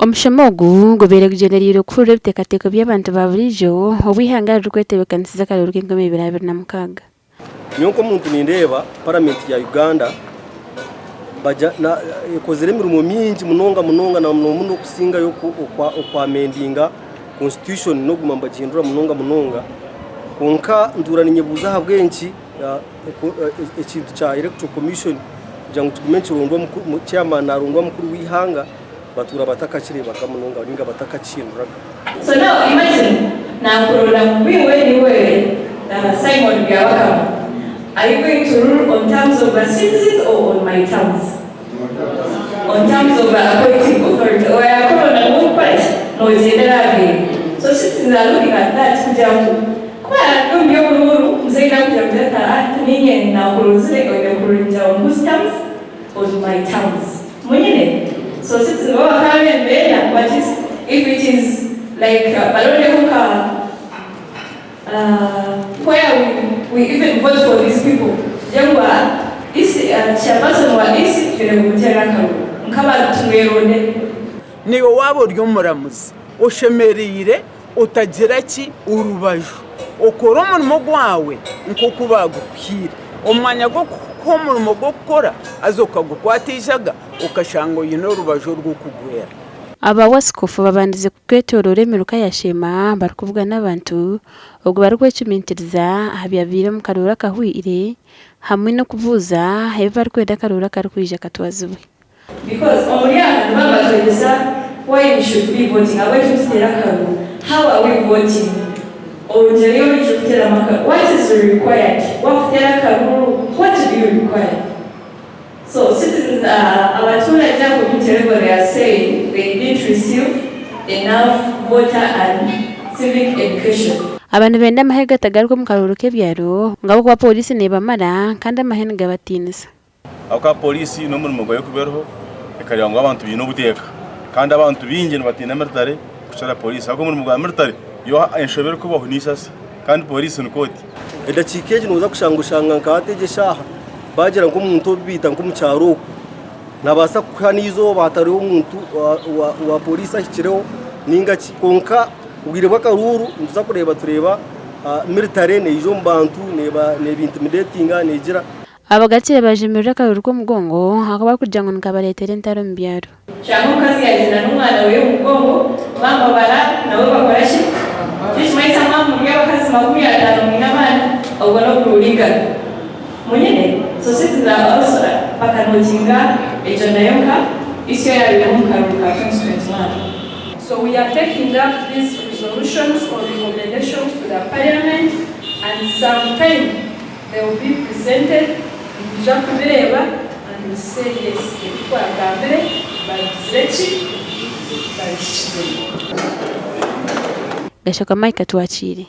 Omushomo ogu gubaire gugyendereire kuhurira ebiteekateeko by'abantu ba buriijo obu eihanga ririkwetebeekanisiza akaruuru k'enkumi ibiri 26. Nyowe nk'omuntu nindeeba paramenti ya Uganda ekozire emirimo mingi munonga munonga na muno okusingayo okwamendinga constitution n'okuguma nibagihindura munonga munonga kwonka ntuura ninyebuuza ahabw'enki ekintu kya electoral commission kugira ngu kigume nikirondwa chairman narondwa mukuru w'eihanga batuura batakakireebaga munonga ninga batakakihinduraga. So now imagine nakuronda ngu iwe niwe Simon Byabakama, are you going to rule on terms of the citizens or on my terms? On terms of the appointing authority. Oyakuronda ngu okukora ki? Nogyendera aha bwire. So citizens are looking at that kugira ngu kuba ari omu by'oburuuru muzeeyi nakugira ngu ati aa tininye nakuronzire oine kururingira on whose terms? On my terms. Munyine? So citizens bo bakaba nibenda but if it is like barondeho nka where we even vote for these people tugire ngu EC chairperson wa EC twine kumuterera akaruru nk'abantu tumweronde. Naiwe waaba ori omuramuzi, oshemereire otagira ki orubaju, okore omurimo gwawe nk'oku baagukuhaire. Omu mwanya gw'okukuha omurimo gw'okukora haza okagukwata eijaga, okashanga oine orubaju orw'okugwera. Aba Wasikofu babandize kwetoroora emiruka ya Sheema barikuvugana abantu obwo barikwecumitiriza aha byabaire omu karuuru akahweire hamwe n'okubuuza ebi barikwenda akaruuru akarikwija katwazibwe. Because omuri aha nibaba nibatwegyesa why we should be voting, ahabw'enki nituteera akaruru, how are we voting, orugyero oija kuteeramu akaruru, what is required, wakuteera akaruru what do you require? So citizens abaturagye aha community level they are saying they didn't receive enough voter and civic education. Aba nibenda amahe gatagaruka omu karuuru k'ebyaro ngu ahabw'okuba pooriisi nebamara kandi amahe nigabatiinisa. Ahabw'okuba pooriisi n'omurimo gwayo kuba eriho ekareeba ngu abantu baine obuteeka kandi abantu baingi nibatiina militare kukira pooriisi ahabw'okuba omurimo gwa militare yo enshobe erikubaho n'eishasi kandi pooriisi ni kooti. Edakiika egi nooza kushanga oshanga nka hati egi eshaaha baagira nk'omuntu obiita nk'omu kyaro okwo nabaasa kukuha n'eizooba hatariho omuntu wa pooriisi ahikireho ninga ki kwonka obwire bw'akaruuru nituza kureeba tureeba militare neija omu bantu neeba intimidetinga neegira. Abagatsire baajemerera akaruru k'omugongo aku barikugira ngu nikabareetera entaro omu byaro. Shanga omukazi yagyenda n'omwana we omu mugongo, bamubara nawe bakora ki? Nikimanyisa mwaba muri abakazi 50 mwine abaana, obwo n'oburuuriga. Munyine? So citizens are also bakanotinga egyo nayo nka issue eyabaireho omu karuuru ka 2021. So we are taking up these resolutions or recommendations to the parliament and some time They will be presented, nitwija kubireeba and we say yes ebi twagambire babigizire ki? Babihikizemu. Gashaka Mike Atwakiire.